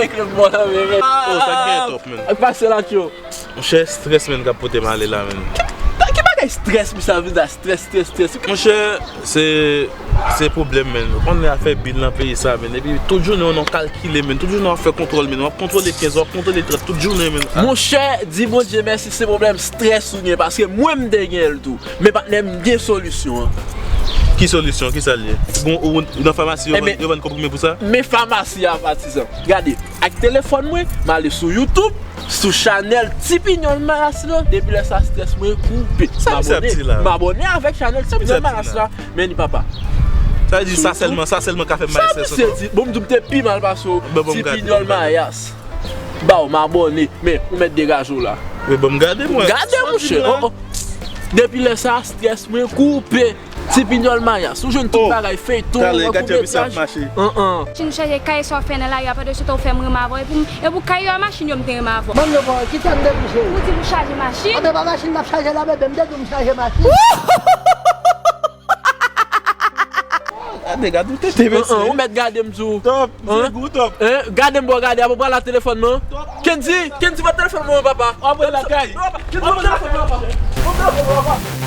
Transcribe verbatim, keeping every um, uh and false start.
Ekri m bon nan men. Oh, sa gen top, man. Ak pase la, tyo. Monchè, strès, man, k ap pote m ale la, man. Ki bagay strès, misye ap vin la, strès, strès, strès. Monchè, se, se pwoblèm, man. Ou konn afè bil nan peyi sa, man. Epi tout jounen, w nan kalkile, man. Tout jounen, w ap fè kontwòl, man. W ap kontwole kenz, w ap kontwole trant, tout jounen, man. Monchè, di Bondye mèsi, se pwoblèm strès ou gen, paske mwen, m te gen l tou. Men patnè m gen solisyon an. Ki solisyon? Ki sa l ye? Bon, ou, ou nan famasi, yo vann, yo vann konprime pou sa? Men famasi a, patizan. Gade, ak telefòn mwen, m ale sou YouTube, sou chanèl Ti Pinyòl Mayas lan, depi lè sa strès mwen koupe. Sa misye ap di la? M abòne, m abòne avèk chanèl Ti Pinyòl Mayas la, men li papa. Sa vle di sa sèlman, sa sèlman ka fè m bay strès ankò? Sa misye di, bon, m di w m te pi mal pase w, Ti Pinyòl Mayas. Ba w, m abòne, men ou mèt degaje w la. Men bon, m gade mwen. Gade, monchè. Oh, oh. Depi lè sa, strès mwen koupe. Ti Pinyòl Mayas, ou jwenn tout bagay, feyton, kout metraj. An, an. Si nou chaje kay sa w fè nan lari a, pandan se tan w fè m renmen avè w, epi m, epi w kay yo a machin yo m te renmen avè w. Bann yo pa wè, kite m depi cheri. Ou di m chaje machin? Anben pa machin m ap chaje la, bebe, m te di w m chaje machin. Gade, gade, ou tete, mesye. An, an, ou mèt gade m tou. Top, se gou, top. Hein? Gade m bò, gade, apre pral la telefòn mwen. Kendy, Kendy, ba telefòn mwen, papa. Apre lakay. Non, papa, Kendy, ba telefòn mwen, papa. Ba telefòn mwen, papa.